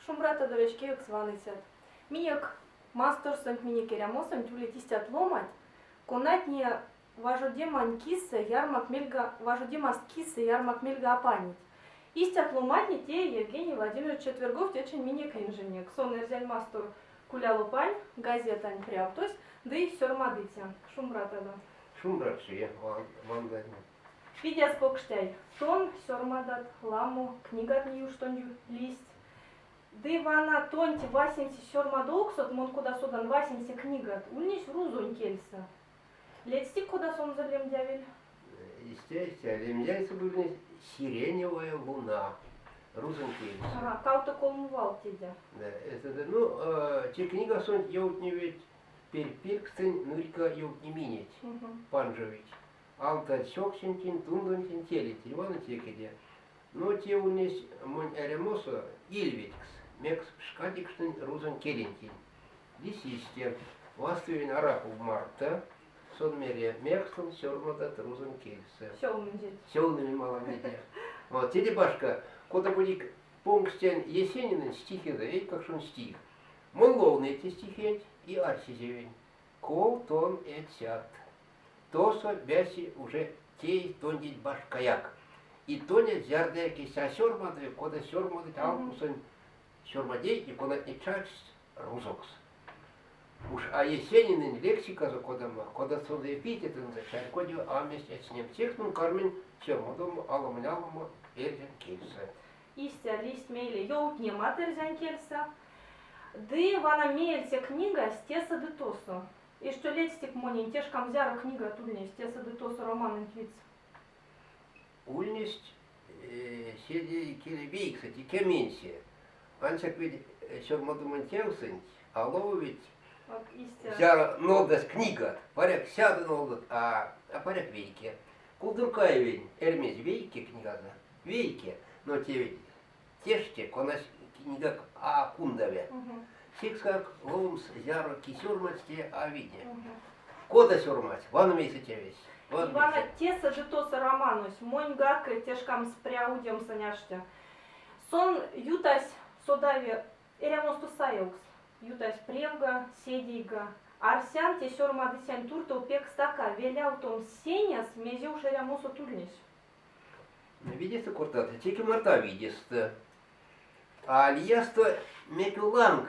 Шумбратадо, вечкевикс ваныцят! Минек масторсонть, минек эрямосонть улить истят ломанть, конатне важодемань кисэ ярмак мельга важодемаст кисэ ярмак мельга а панить. Истят ломантне те Евгений Владимирович Четвергов течинь минек инженек. Сон Эрзянь Мастор кулялопань газетань прявтось ды сёрмадыця. Шумбратадо! Шумбрачи, Ванда. Видяз покштяй, тон сёрмадат ламо книгат неуштонь лиссть. Ды вана тонть васенце сёрмадовксот, мон кода содан, васенце книгат, ульнесь рузонь кельсэ. Ледстик, кода сонзэ лемдявель? Истя, истя. Лемдясь ульнесь «Сиреневая луна». Рузонь кельсэ. Ага, кавто колмо валт теде. Да, это, ну, те книгасонть ёвтневить пертьпелькстэнь нурька ёвтнеминеть, панжовить. Алтазь сёксентень, тундонтень, телентень, вана текеде. Но те ульнесь монь эрямосо ильведькс, мекс пшкадекшнынь рузонь келентень. Лиссь те, вастовинь Арапов марто, сон мери, мекс тон сёрмадат рузонь кельсэ. Сёвнынзеть. Сёвнымим аламнеде. Вот, теде башка, кода-бути понгсь Есенинэнь стихезэ, эйкакшонь стих. Мон ловныя те стихенть и арсезевинь, ков тон эцят. Тосо весе уже теить тондеть башкаяк. И тоня зярдояк истя сёрмады, кода сёрмадыть алкуксонь сёрмадейтне, конатне чачсть рузокс. Уш а Есенинэнь лексиказо кодамо, кода сонзэ эпитетэнзэ чарькоди а мезть эцнемс. Секс мон карминь сёрмадомо аламонь-аламо эрзянь кельсэ. Истя лиссть мейле ёвтнемат эрзянь кельсэ. Ды вана меельце книгась тесэ ды тосо. Эштё ледстик монень, те шкам зяро книгат ульнесть тесэ ды тосо романонть видьс? Ульнесть седе икеле вейксэть, кеменьсэ. Ансяк ведь сёрмадомань тевсэнть а лововить зяро нолдазь книгат. Паряк сядо нолдат, а паряк вейке. Кулдуркаевень Эрьмезь вейке книгазо, вейке, но те ведь теште, конась киньгак а кундави. Секскак ловомс зяро ки сёрмадсь, те а виде. Кода сёрмадсь, вана мейсэ тевесь. Вана тесэ ды тосо романось, моньгак те шкамс пря удемсэнь ашти. Сон ютась, содави, эрямосто саевкс. Ютась превга, седейга. Арсян, те сёрмадыцянть туртов пек стака велявтомс сенес, мезе уш эрямосот ульнесь. Видестэ кортат, теке марта видестэ. А лиясто мекевланг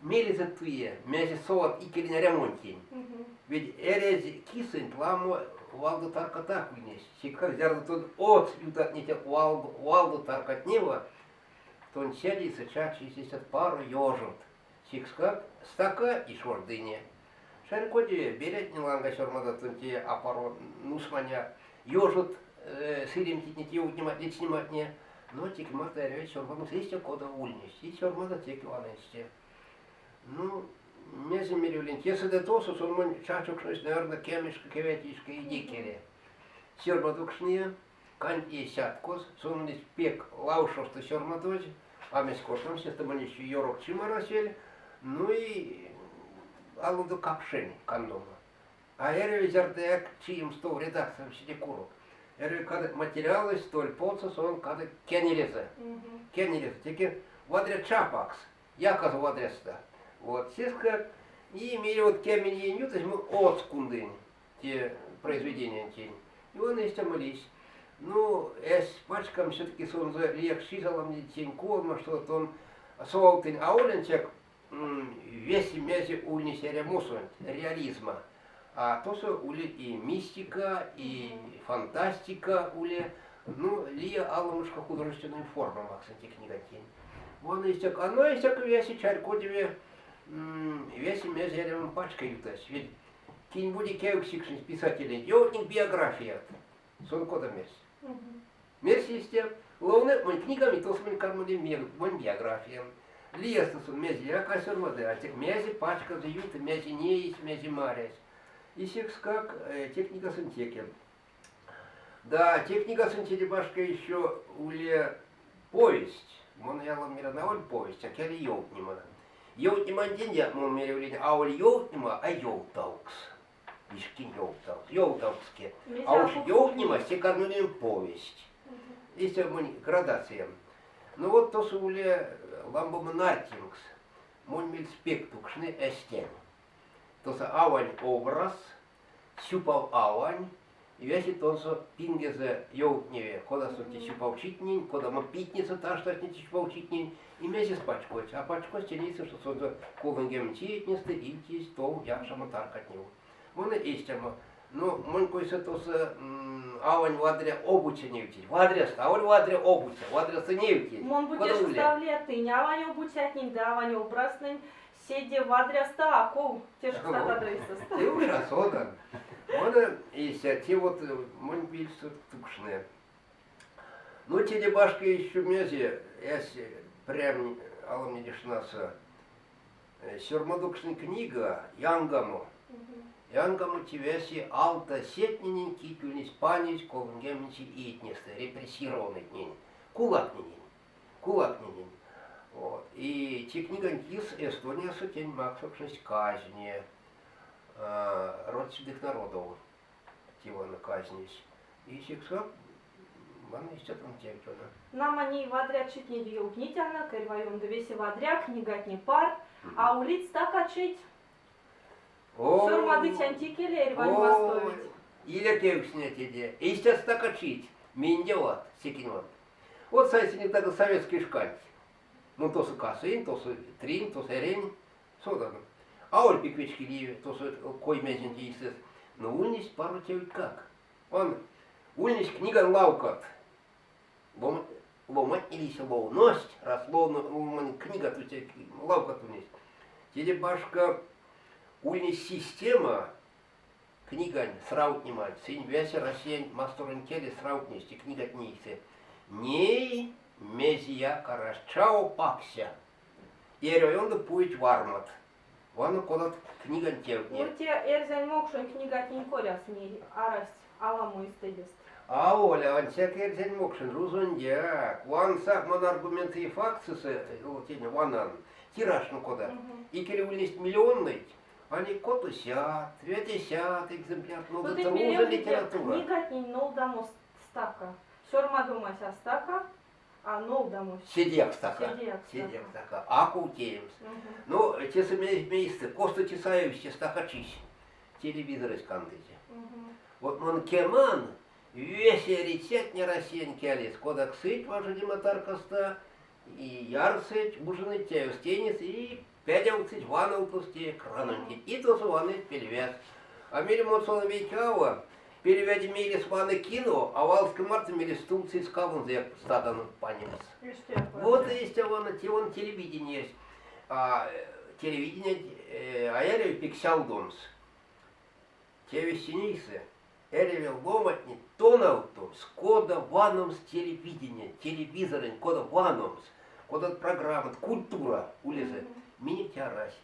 мелезэ туе, мезе соват икелень эрямонтень. Ведь эрязь кисэнть ламо валдо таркатак ульнесть. Секскак зярдо тон од ютатнете валдо таркатнева, тонь седейсэ чачсь истят паро ёжот. Секскак стака и шождыне. Чарькодеви, берянтне ланга сёрмадат тонь те апаро нусманя ёжот сыремтитне, ёвтнематне, ледстнематне, но теке марто эряви сёрмадомс истя, кода ульнесь. И сёрмадат теке вана истя. Ну, мезе меревлинь, тесэ ды тосо сон монь чачокшнось, наверное, кемешка, кеветишка икеле. Сёрмадокшныя, канть сяткос, сон ульнесь пек лавшосто сёрмадозь, а мезть кортамс, сестэ монь ещё ёрокчим арасель, ну и алудо капшень кандомо. А эряви зярдояк чиемс тов редакциям седе курок. Эряви кадык материалось столь потсо, сон кадык кенерезэ. Кенерезэ. Теке вадря чапакс, яказо вадрясто. Вот, сеске и мейле вот кемень иень ютазь мы одс кундынь те произведениянтень. И он истя молись. Ну, эсь пачкам все-таки сонзэ лиякс чизаламне тень кувалма, что он совалтынь аулянтяк весе мезе ульнесь эрямосонть, реализма. А тосо ули и мистика, и фантастика ули, ну, лия аламошка художественной форма максынь те книгантень. Вон истяк, оно истяк весе чарькодеве, весе мезе эрямом пачка ютась. Ведь кинь-бути кевкстикшнесь писателенть, ёвтник биографият. Сон кода мерсь? Мерсь истя, ловнынк монь книгам и тосо монь кармали монь биографиям. Лиясто сон мезеяк а сёрмады, ансяк мезе пачканзо юты, мезе неесь, мезе марясь. И секскак те книгасонть теке. Да, те книгасонть теде башка еще уле повесть. Мон яла мерян аволь повесть, а келе ёвтнема. Ёвтнемантень я мон меревлинь аволь ёвтнема, а ёвтавкс. Вишкинь ёвтавкс, ёвтавкске. А уш ёвтнемась те кармилинь повесть. Истя монь градация. Ну вот тосо уле ламбамо нартимкс. Монь мельс пек тукшны эстень. Тосо авань образ, сюпав авань, весе тосо пингезэ ёвтневи, кода сути сюпавчитнень, кодамо питнесэ таштатне сюпавчитнень, и мезес пачкодсь. А пачкодсь тенесэ, что сонзэ 30 иетнестэ ильтизь тов якшамо таркатнев. Вана истямо. Ну, монь койсэ тосо авань вадря обуця невтить. Вадрясто, аволь вадря обуця, вадрясто невтить. Мон бу тешкставлия тынь авань обуцятнень ды авань образтнэнь седе вадрясто, а ков тешкстатадо эйсэст. Те уш а содан. Вана истя, те вот монь пельсэ тукшны. Ну, теде башка еще мезе, эсь прям аламнеде шнаса. Сёрмадокшны книга Янгамо. Янгамо тевеси алта сетненень, кить ульнесть панезь 30 иетнестэ, репрессированнойтнень, кулактненень. Кулактненень. Вот. И те книганть кис Эстониясо тень максокшность казне родственных народов. Тивана казнесь. И секскак вана истя там тевть. Нама ней вадря читнеде ёвтнетяно, эрьва ёндо весе вадря, книгатне парт, а улить стака чить. Сёрмадыцянть икеле эрьвань вастовить. Иля кевкстне теде. Истя стака чить. Минь вот, секень вот. Вот сайсынек таго советской шканть. Ну, тосо касынь, тосо тринь, тосо эринь. Содан. Аволь пек вечкили, тосо кой-мезень тейсэст. Но ульнесть паро тевтькак. Он ульнесь книгань лавкат. Ломантне лиссь ловность, раз ломань книгат лавкат ульнесть. Теде башка ульнесь система книгань сравтнемань. Сынь весе Россиянь масторонь келе сравтнесть книгатне эйсэ. Ней мезеяк арась. Чаво пакся. Эрьва ёндо пуить вармат. Вана кодат книгань тевтне. Ну, те эрзянь-мокшонь книгатнень коряс ней арасть аламо эстэдест. Аволь ансяк эрзянь-мокшонь, рузоньдяк. Вансак мон аргументы и факты ванан. Тираж ну кода. Икеле ульнесть миллионнойть, они котосят, ветесят экземплярт, ну, это руза литература. Книгатнень нолдамо стака. Сёрмадомась а стака, а нолдамось. Седеяк стака. Седеяк Седеяк стака. А ков теемс? Ну, те мейстэ, косто те саевсь те стакачись? Телевизорось кандызе. Вот мон кеман, весе эрицятне Россиянь келес, кодак сыть важодема таркасто, и ярсыть, ужиныть, теевсь теннис, и пядявтсыть вановтось те экранонтень. И тосо ваныть пельвяз. А мейле мон сон вейке пельвяде мейле ваны кино, а валске марто мейле стувтсы скалонзо стадан панемс. Вот и есть вон, те вон телевидение есть. А, телевидение а эряви пек сялдомс. Тевесь сенейсэ, эряви ломантне тонавтомс, кода ваномс телевидение, телевизоронь, кода ваномс, кодат программат, культура улезэ. Минек те арась.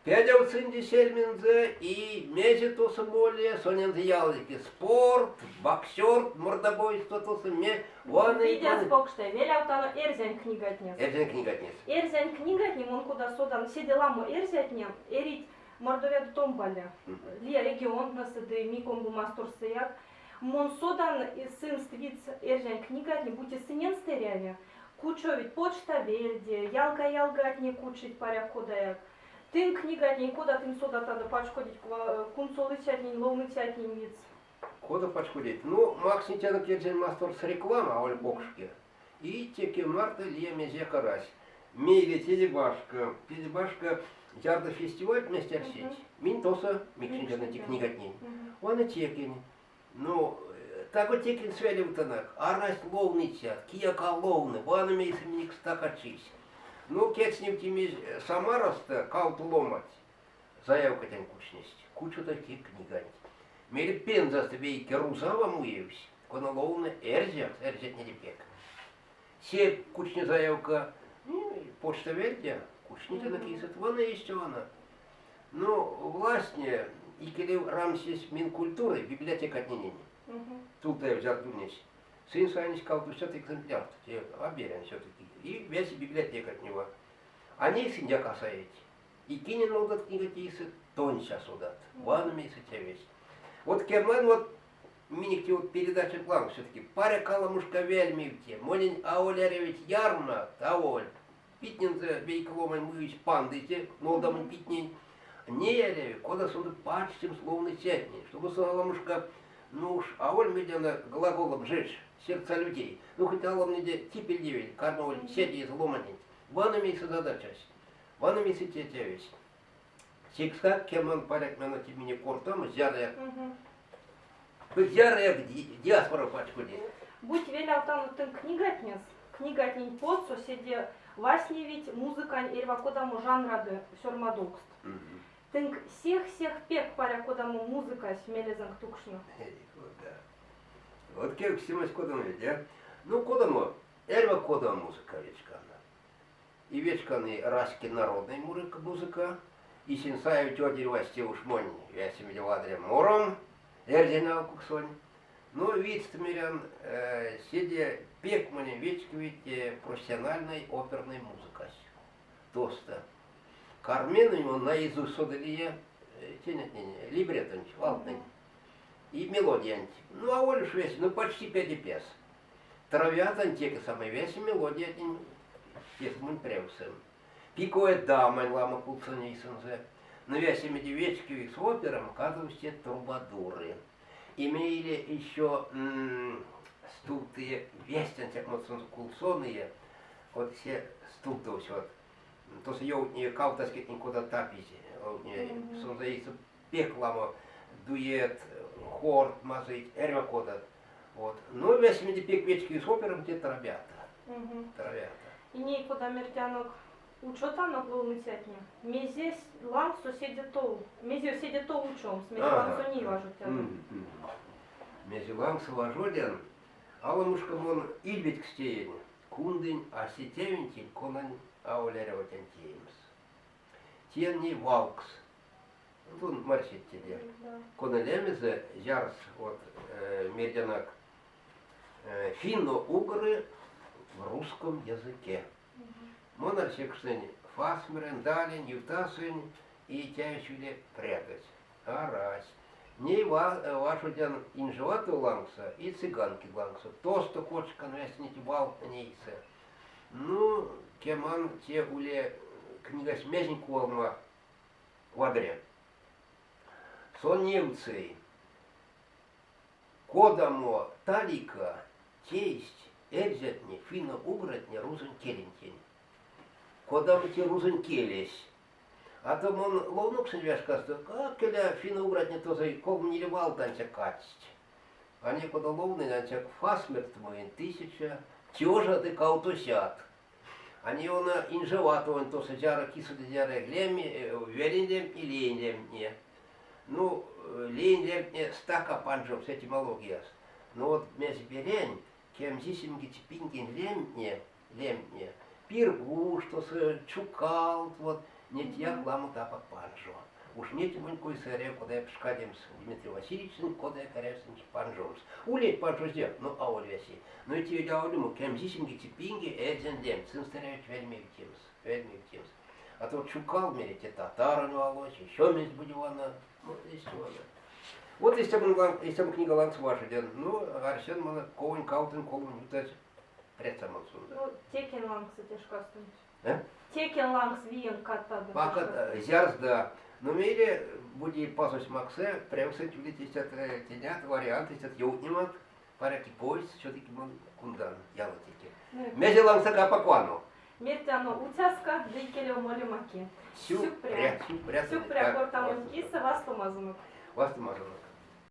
Пядявтсынзе сельмензэ и мезе тосо моли, сонензэ ялатеке спорт, боксерт, мордобойство тосо ме ваны. Видяз покште, велявтано эрзянь книгатнес. Эрзянь книгатнес. Эрзянь книгатне, мон кода содан, седе ламо эрзятне эрить Мордовиядо томбале, лия регионтнэсэ ды мик омбо масторсояк. Мон содан сынст видс эрзянь книгатне, бути сыненст эряви, кучовить почта вельде, ялга-ялгатне кучить паряк кодаяк. Тынк книгатнень, кода тынь содатадо, пачкодить кунсолыцятнень, ловныцятнень видс? Кода пачкодить? Ну, макснетянок эрзянь масторс реклама, аволь покшке. И теке марто лия мезеяк арась. Мейле теде башка, теде башка, зярдо фестивальть вместе арсить, минь тосо микшнетяно те книгатнень. Вана текень. Ну, таго текень свялевтанак, арасть ловныцят, кияк а ловны, вана мейсэ минек стакачись. Ну, кецневтимизь Самарасто кавто ломанть, заявка тень кучнесть, кучодо те книганть. Мейле Пензасто вейке рузава муевсь, кона ловны эрзякс, эрзятнеде пек. Се кучни заявка, почта вельде, кучните на кисет, вана есть вана. Но властне икелев рамсесь Минкультуры библиотекатненень. Тут я взял дурнесь. Сынь сайнесь кавтосядт экземплярт, те а берянь все-таки. И весь библиотека от него. Они сынь касаеть. И кине нолдат книга тейсы, тонь сейчас удат. Вана мейсэ тевесь. Вот кеман вот. минек те вот передачанть лангс все-таки паряк аламошка вельмевти, монень аволь эрявить ярмакт, аволь. Питнензэ вейке ломань муизь пандызе нолдамонь питнень. Не эряви, кода сонзэ пачтямс ловныцятнень, чтобы сон аламошка, ну уж аволь медленно глаголом жечь сердца людей, ну хоть аламнеде типельдевель, кармаволь седеезэ ломаненть. Вана мейсэ задачась. Вана мейсэ те тевесь. Секскак кеман паряк мана те минек кортамо, зярыя зярыя диаспора пачкоди. Бути велявтано тынк книгатнес, книгатнень потсо седе вастневить музыкань эрьва кодамо жанрадо сёрмадовкст. Тынк сех-сех пек паряк кодамо музыкась мелезэнк тукшны? Да. Вот кевкстемась кодамо ведь, а? Ну, кодамо, эрьва кодамо музыка вечкан. И вечкан и раське народной музыка, и сенсаев тетя те уж монь вясемеде вадря мором, эрзянь алкуксонь. Ну, видьстэ мерян, седе пек монень вечкевить профессиональной оперной музыкась. Тосто. Кармен он наизусть содылие тенетнень, либреттонть, валтнэнь и мелодиянть. Ну, аволь уж весь, ну, почти пять пес. Травиатань теке самай весе мелодиятнень монь превсэм. Пиковая дамань ламо кулсонейсэнзэ. Но весемеде вечкевикс операм кадовсть те трубадуры. Имели еще стултые вестянть кулсоные, вот все стултовсь вот. Тосо ёвтни кавтаськетнень кода тапизь. Сонзэ пек ламо дуэт, хорт мазыйть, эрьва кодат. Вот. Ну, весемеде пек вечкевикс операм те Травиата. Травиата. И ней кода мертянок учётанок ловныцятне, мезесь лангсо седе тов, мезе седе тов учомс, мезе лангсо ней важодтяно. Мезе лангсо важодян, аламошка мон ильведькс теень, кундынь а се тевентень, конань аволь эряво тень теемс. Те ней валкс. Тон марсить теде. Кона лемезэ зярс вот мердянок финно-угры в русском языке. Мон арсекшнэнь Фасмерэнь, Далень, Ютасонь и тяйсюле прядыть. Арась. Ней важодян инжевато лангсо и цыганки лангсо. Тосто кочкан вяснить валтнэ нейсэ. Ну, кеман те уле книгась мезень кувалма вадря. Сон невтсы, кодамо талика тейсть эрзятне, финно-угратне рузонь келентень. Кодамо те рузонь келесь. А то мон ловнокшнынь ве шкасто, как келя финно-угратне тосо колмо-ниле валт ансяк кадсть. А некода ловнынь ансяк Фасмерт моень тысяча, тёжа ды кавтосядт. А не она инжеватовань тосо зяро кисэ зяро леми, велень лемтне, леень лемтне. Ну, леень лемтне стака панжомс этимологияст. Но вот мезть берянь, кемзисемгеть пингень лемтне, лемтне, Пиргуж, тосо Чукал, вот, неть ламо апак панжо. Уж неть монь койсэ эряви кода пшкадемс Дмитрий Васильевичнень, кода эрявсь панжомс. Улеть панжозь, но аволь весе. Но эти ведь аволь кемзисемгеце пинге эрзянь лемть, сынст эрявить вельмевтемс, вельмевтемс. А то Чукал мерить, татаронь валось, еще мезть буде вана, ну, есть вана. Вот истямо книга лангс важодян. Ну, арсян мон ковонь кавтонь колмонь ютазь прядсамонзо. Ну, текень лангс те шкастонть. Э? Текень лангс виенк кадтадо. Пока зярс, да. Но мейле буди пазось максы, превсэнть улить истят тенят, вариант, истят ёвтнемат, паряк и повесть, все-таки мон кундан ялатеке. Мезе лангс апак вано. Мертяно уцяска ды икелев молема ки. Сюкпря. Сюкпря. Сюкпря кортамонть кисэ, вастомазонок. Вастомазонок.